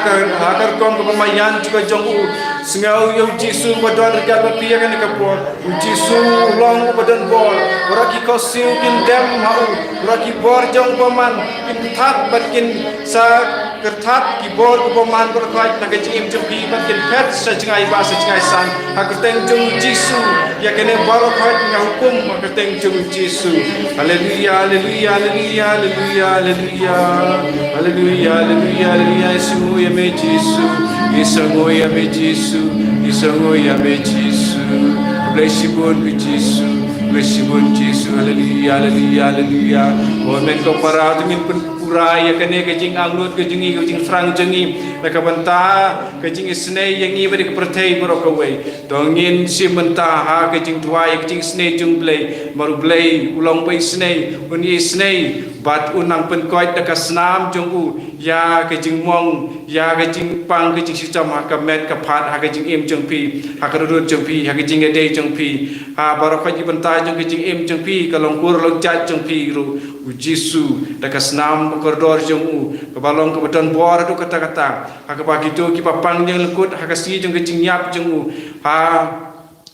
ha ka rukom kaba maïan jong u. Sngew ïa u Jisu ba don ryngkat bad phi ha kane ka por. U Jisu u long uba don bor. Baroh ki khohsiew kin dem ha u. Baroh ki bor jong u bymman kin pyrthat bad kin sa pyrthat, ki bor u bymman baroh khoit na ka jingim jong phi bad kin phet sha jngai ba sha jngai san. Ha ka kyrteng jong u Jisu, ïa kane baroh khoit nga hukum ha ka kyrteng jong u Jisu. Haleluya, haleluya, haleluya, haleluya, haleluya. Haleluya, haleluya, haleluya. Isngewnguh ïa me Jisu. Isngewnguh ïa me Jisu. Isngewnguh ïa me Jisu. Bless you bun Jisu. Bless you bun Jisu. Haleluya, haleluya, haleluya. Oh men ko para, to ngin pynpura ïa kane ka jingangnud ka jong ngi, ka jingthrang jong ngi na ka bynta ka jingisynei ïa ngi bad ïa ka pyrthei baroh kawei. To ngin shim bynta ha ka jingduwai ïa ka jingisynei jong u Blei. Namar u Blei u long ba isynei, un isynei bad un nang pynkoit da ka snam jong u ïa ka jingmong, ïa ka jingpang ka jingshitom ha ka met ka phad, ha ka jingim jong phi, ha ka dohnud jong phi, ha ka jingïadei jong phi. Ha baroh khoit ki bynta jong ka jingim jong phi, ka long kur long jait jong phi ruh, u Jisu da ka snam ba kordor jong u, kaba long kaba don bor haduh katta katta, ha kaba kito kiba pang jinglyngkut ha ka sngi jong ka jingïap jong u, ha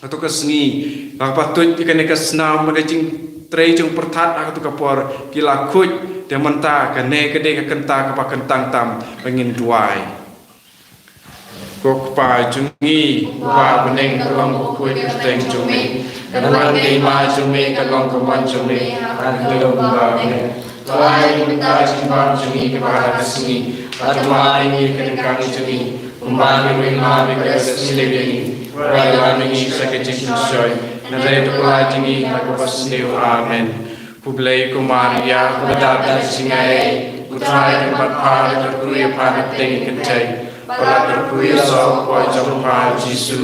kato ka sngi, la ba tuid ïa kane ka snam, ka jingtrei jong pyrthat ha kato ka por, ki la khuid. Te mynta kane ka dei ka kynta kaba kyntang tam, ba ngin duwai. Ko Kpa jong ngi uba ha bneng, ka long ka kyrteng jong me, ka wan ka hima jong me, ka long ka mon jong me ha ka khyndew kumba ha bneng. To ai ïa ngi mynta ka jingbam jong ngi kaba ha ka sngi, bad to map ïa ngi ka jingkang jong ngi, kumba ngi ruh ngi map ïa kiba sngewsih ïa ngi. Wat ïalam ïa ngi sha ka jingpynshoi, hynrei to pynlait ïa ngi na kaba sniew. Amen. Khublei ko Maria, kaba dap da ka jingaiei, U Trai u don bad pha, la kyrkhu ïa pha na pdeng ki kynthei, bad la kyrkhu ïa u soh u kpoh jong pha u Jisu.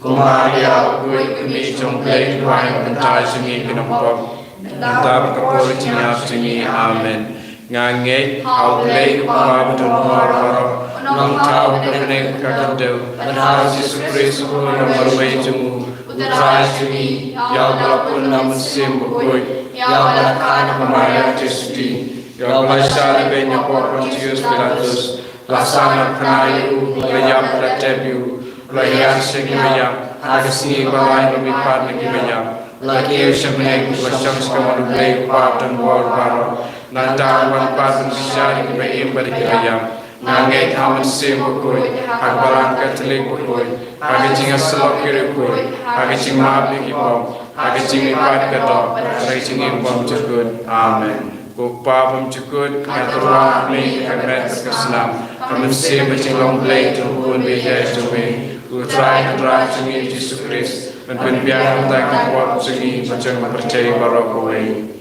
Ko Maria bakhuid, ka Kmie jong u Blei, to duwai na ka bynta jong ngi ki nongpop, mynta bad ka por jingïap jong ngi. Amen. Nga ngeit ha u Blei u Kpa badonbor baroh, u nongthaw ha bneng bad ha ka khyndew, bad ha u Jisu Khrist u khun ba marwei jong u, U Trai jong ngi, ïa uba la pun na u Mynsiem Bakhuid, ïa uba la kha na ka Maria Theisotti, ïa uba la shah lehbeiñ hapoh Pontius Pilatus, la sah, la khynnah ïa u, la ïap, la tep ïa u, la hiar sha kiba ïap, ha ka sngi ba lai la mihpat na kiba ïap, la kiew sha bneng, la shong sha kamon u Blei u Kpa badonbor baroh. Nangta un wan pat ban bishar ïa kiba im bad ïa kiba ïap. Nga ngeit ha u Mynsiem Bakhuid, ha ka Balang Katholik bakhuid, ha ka jingïasyllok ki riewkhuid, ha ka jingmap ïa ki pop, ha ka jingmihpat ka doh, ha ka jingim bymjukut. Amen. Ko Kpa bymjukut, nga tyrwa ha me ïa ka met bad ka snam, ka mynsiem bad jinglong Blei jong u Khun ba ïeit jong me, U Trai Kynrad jong ngi U Jisu Khrist, ban pynbiang na ka bynta ki pop jong ngi bad jong ka pyrthei baroh kawei.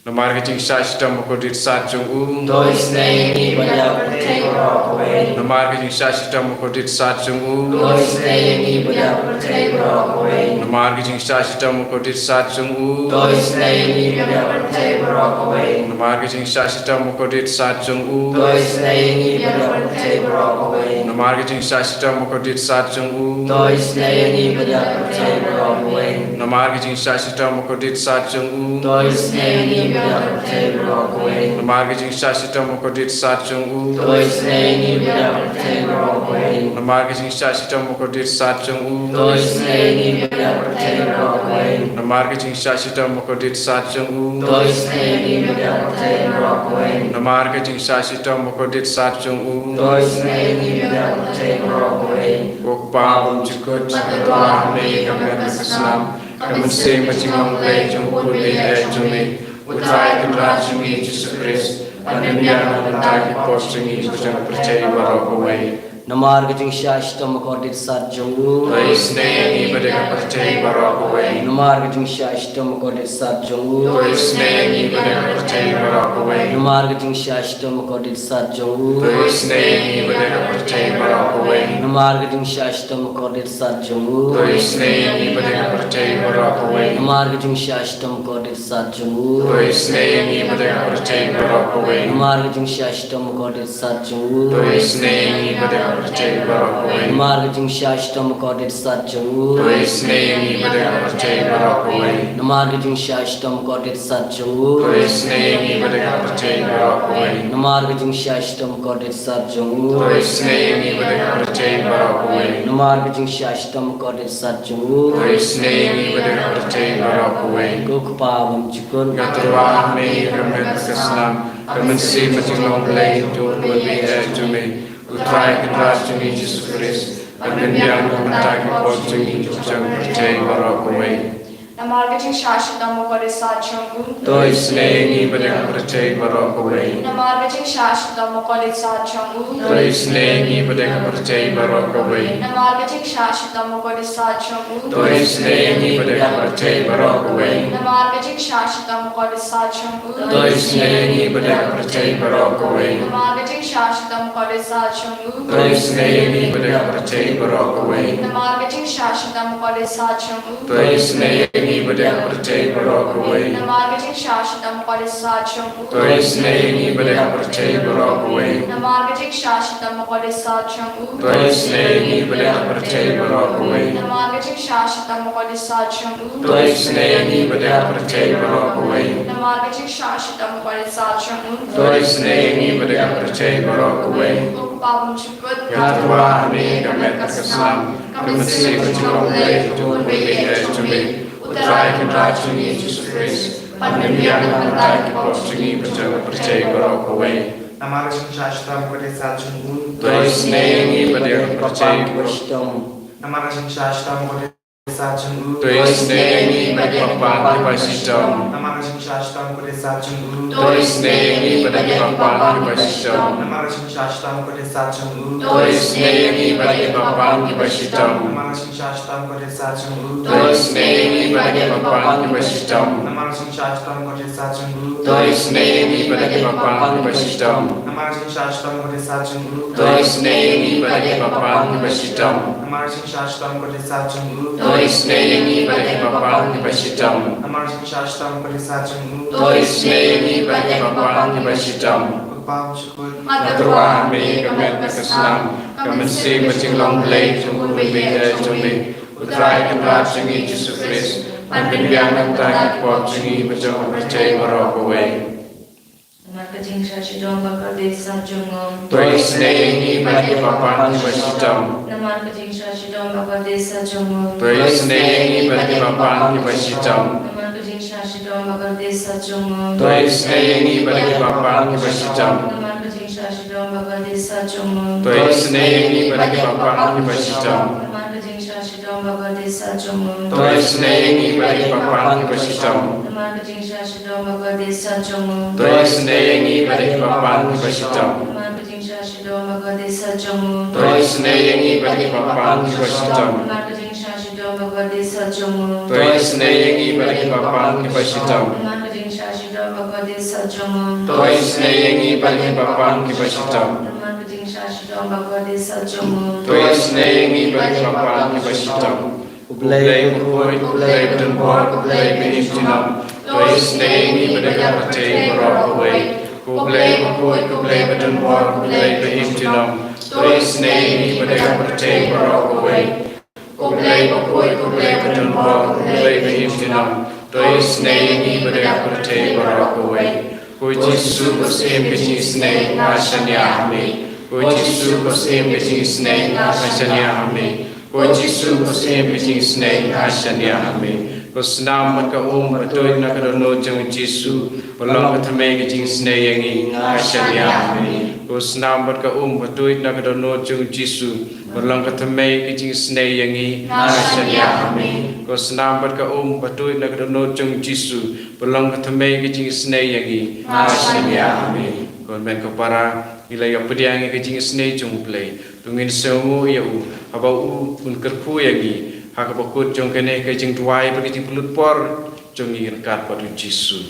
Namar ka jingshah shitom bakordit sat jong u, to isynei ïa ngi bad ïa ka pyrthei baroh kawei. Namar ka jingshah shitom bakordit sat jong u, to isynei ïa ngi bad ïa ka pyrthei baroh kawei. Namar ka jingshah shitom bakordit sat jong u, to isynei ïa ngi bad ïa ka pyrthei baroh kawei. Namar ka jingshah shitom bakordit sat jong u, to isynei ïa ngi bad ïa ka pyrthei baroh kawei. Namar ka jingshah shitom bakordit sat jong u, to isynei ïa ngi bad ïa ka pyrthei baroh kawei. Namar ka jingshah shitom bakordit sat jong u, to isynei ïa ngi bad ïa ka pyrthei baroh kawei. Namar ka jingshah shitom bakordit sat jong u, to isynei ïa ngi bad ïa ka pyrthei baroh kawei. Namar ka jingshah shitom bakordit sat jong u, to isynei ïa ngi bad ïa ka pyrthei baroh kawei. Namar ka jingshah shitom bakordit sat jong u, to isynei ïa ngi bad ïa ka pyrthei baroh kawei. Namar ka jingshah shitom bakordit sat jong u, to isynei ïa ngi bad ïa ka pyrthei baroh kawei. Ko Kpa bymjukut, nga tyrwa ha me ïa ka met bad ka snam, ka mynsiem bad jinglong Blei jong u Khun ba ïeit jong me, U Trai Kynrad jong ngi U Jisu Khrist, ban pynbiang na ka bynta ki pop jong ngi bad jong ka pyrthei baroh kawei. Namar ka jingshah shitom kordit sat jong u. To isynei ïa ngi bad ïa ka pyrthei baroh kawei. Namar ka jingshah shitom kordit sat jong u. To isynei ïa ngi bad ïa ka pyrthei baroh kawei. Namar ka jingshah shitom kordit sat jong u. To isynei ïa ngi bad ïa ka pyrthei baroh kawei. Namar ka jingshah shitom kordit sat jong u. To isynei ïa ngi bad ïa ka pyrthei baroh kawei. Namar ka jingshah shitom kordit sat jong u. To isynei ïa ngi bad ïa ka pyrthei baroh kawei. Namar ka jingshah shitom kordit sat jong u. To isynei ïa ngi bad ïa ka pyrthei baroh kawei. Namar ka jingshah shitom kordit sat jong u. To isynei ïa ngi bad ïa ka pyrthei baroh kawei. Namar ka jingshah shitom kordit sat jong u. To isynei ïa ngi bad ïa ka pyrthei baroh kawei. Namar ka jingshah shitom kordit sat jong u. To isynei ïa ngi bad ïa ka pyrthei baroh kawei. Namar ka jingshah shitom kordit sat jong u. To isynei ïa ngi bad ïa ka pyrthei baroh kawei. Ko Kpa bymjukut. Nga tyrwa ha me ïa ka met ka snam, ka mynsiem bad jinglong Blei jong u Khun baieit jong me, U Trai Kynrad jong ngi Jisu Khrist, ban pynbiang na ka bynta ki pop jong ngi bad jong ka pyrthei baroh kawei. Namar ka jingshah shitom kordit sat jong u. To isynei ïa ngi bad ïa ka pyrthei baroh kawei. Namar ka jingshah shitom kordit sat jong u. To isynei ïa ngi bad ïa ka pyrthei baroh kawei. Namar ka jingshah shitom kordit sat jong u. To isynei ïa ngi bad ïa ka pyrthei baroh kawei. Namar ka jingshah shitom kordit sat jong u. To isynei ïa ngi bad ïa ka pyrthei baroh kawei. Namar ka jingshah shitom kordit sat jong u. To isynei ïa ngi bad ïa ka pyrthei baroh kawei. Namar ka jingshah shitom kordit sat jong u. To isynei ïa ngi bad ïa ka pyrthei baroh kawei. Namar ka jingshah shitom kordit sat jong u. To isynei ïa ngi bad ïa ka pyrthei baroh kawei. Namar ka jingshah shitom kordit sat jong u. To isynei ïa ngi bad ïa ka pyrthei baroh kawei. Namar ka jingshah shitom kordit sat jong u. To isynei ïa ngi bad ïa ka pyrthei baroh kawei. Namar ka jingshah shitom kordit sat jong u. To isynei ïa ngi bad ïa ka pyrthei baroh kawei. Ko Kpa bymjukut. Nga tyrwa ha me ïa ka met ka snam, ka mynsiem bad jinglong Blei jong u Khun baieit jong me, U Trai Kynrad jong ngi Jisu Khrist, ban pynbiang na ka bynta ki pop jong ngi bad jong ka pyrthei baroh kawei. Namar ka jingshah shitom kordit sat jong u. To isynei ïa ngi bad ïa ka pyrthei baroh. Namar ka jingshah shitom kordit sat jong u. To isynei ïa ngi bad ki bapang kiba shitom. Namar ka jingshah shitom kordit sat jong u. To isynei ïa ngi bad ki bapang kiba shitom. Namar ka jingshah shitom kordit sat jong u. To isynei ïa ngi bad ki bapang kiba shitom. Namar ka jingshah shitom kordit sat jong u. To isynei ïa ngi bad ki bapang kiba shitom. Namar ka jingshah shitom kordit sat jong u. To isynei ïa ngi bad ki bapang kiba shitom. Namar ka jingshah shitom kordit sat jong u. To isynei ïa ngi bad ki bapang kiba shitom. Namar ka jingshah shitom kordit sat jong u. To isynei ïa ngi bad ki bapang kiba shitom. Namar ka jingshah shitom kordit sat jong u. To isynei ïa ngi bad ki bapang kiba shitom. Ko Kpa bymjukut. Nga tyrwa ha me ïa ka met ka snam, ka mynsiem bad jinglong Blei jong u Khun baieit jong me, U Trai Kynrad jong ngi Jisu Khrist, ban pynbiang na ka bynta ki pop jong ngi bad jong ka pyrthei baroh kawei. Namar ka jingshah shitom ba kordit sat jong u. To isynei ïa ngi bad ki bapang kiba shitom. Namar ka jingshah shitom ba kordit sat jong u. To isynei ïa ngi bad ki bapang kiba shitom. Namar ka jingshah shitom ba kordit sat jong u. To isynei ïa ngi bad ki bapang kiba shitom. Namar ka jingshah shitom ba kordit sat jong u. To isynei ïa ngi bad ki bapang kiba shitom. Namar ka jingshah shitom ba kordit sat jong u. To isynei ïa ngi bad ki bapang kiba shitom. Namar ka jingshah shitom ba kordit sat jong u. To isynei ïa ngi bad ki bapang kiba shitom. Namar ka jingshah shitom ba kordit sat jong u. To isynei ïa ngi bad ki bapang kiba shitom. Namar ka jingshah shitom ba kordit sat jong u. To isynei ïa ngi bad ki bapang kiba shitom. Namar ka jingshah shitom ba kordit sat jong u. To isynei ïa ngi bad ki bapang kiba shitom. Namar ka jingshah shitom ba kordit sat jong u. To isynei ïa ngi bad ki bapang kiba shitom. U Blei bakhuid, U Blei badonbor, U Blei ba im junom. To isynei ïa ngi bad ïa ka pyrthei baroh kawei. U Blei bakhuid, U Blei badonbor, U Blei ba im junom. To isynei ïa ngi bad ïa ka pyrthei baroh kawei. U Blei bakhuid, U Blei badonbor, U Blei ba im junom. To isynei ïa ngi bad ïa ka pyrthei baroh kawei. Ko Jisu ba syiem ka jingisynei, nga shaniah ha me. Ko Jisu ba syiem ka jingisynei, nga shaniah ha me. Ko Jisu ba syiem ka jingisynei, nga shaniah ha me. Ko snam bad ka um ba tuid na ka dohnud jong u Jisu, ba long ka thymmei ka jingisynei ïa ngi, nga shaniah ha me. Ko snam bad ka um ba tuid na ka dohnud jong u Jisu, ba long ka thymmei ka jingisynei ïa ngi, nga shaniah ha me. Ko snam bad ka um ba tuid na ka dohnud jong u Jisu, ba long ka thymmei ka jingisynei ïa ngi, nga shaniah ha me. Ko hynmen ko para, ngi la ïoh pdiang ïa ka jingisynei jong U Blei. To ngin sngewnguh ïa u haba u un kyrkhu ïa ngi ha kaba kut jong kane ka jingduwai bad ka jingpynlut por jong ngi ryngkat bad u Jisu.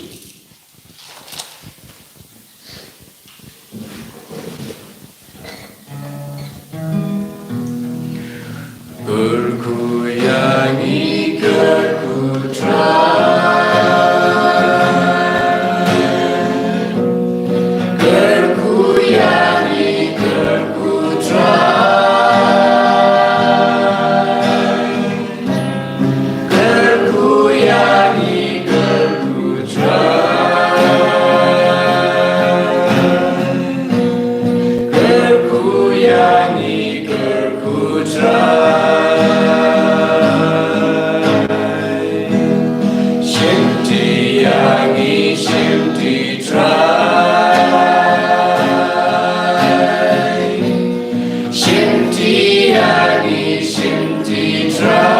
Kyrkhu ïa ngi, kyrkhu Trai. Kyrkhu ïa ngi, kyrkhu Trai. Kyrkhu ïa ngi, kyrkhu Trai. Kyrkhu ïa ngi, kyrkhu Trai. Shim ti ïa ngi, shim ti Trai. Shim ti ïa ngi, shim ti Trai.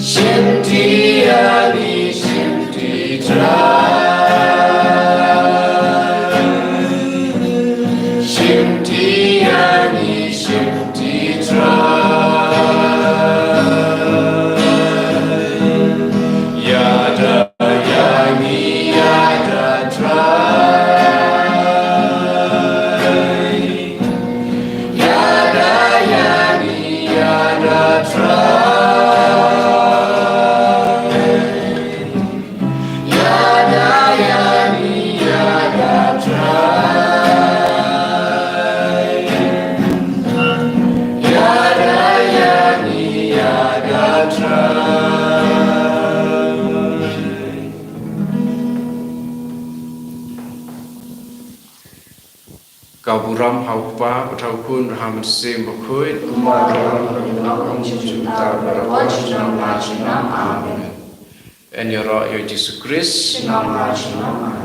Shim ti ïa ngi, shim ti Trai. Shim ti ïa ngi, shim ti Trai. Ïada ïa ngi, ïada Trai. Ïada ïa ngi, ïada Trai. Ïada ïa ngi, ïada Trai. Ïada ïa ngi, ïada Trai. Ka burom ha u Kpa bad ha u Khun bad ha u Mynsiem Bakhuid. Kumba ka long ha u Noah, ha u Noah, ha u Noah, ha u Noah. Amen. Yn ïaroh ïa u Jisu Khrist. Shalom, shalom.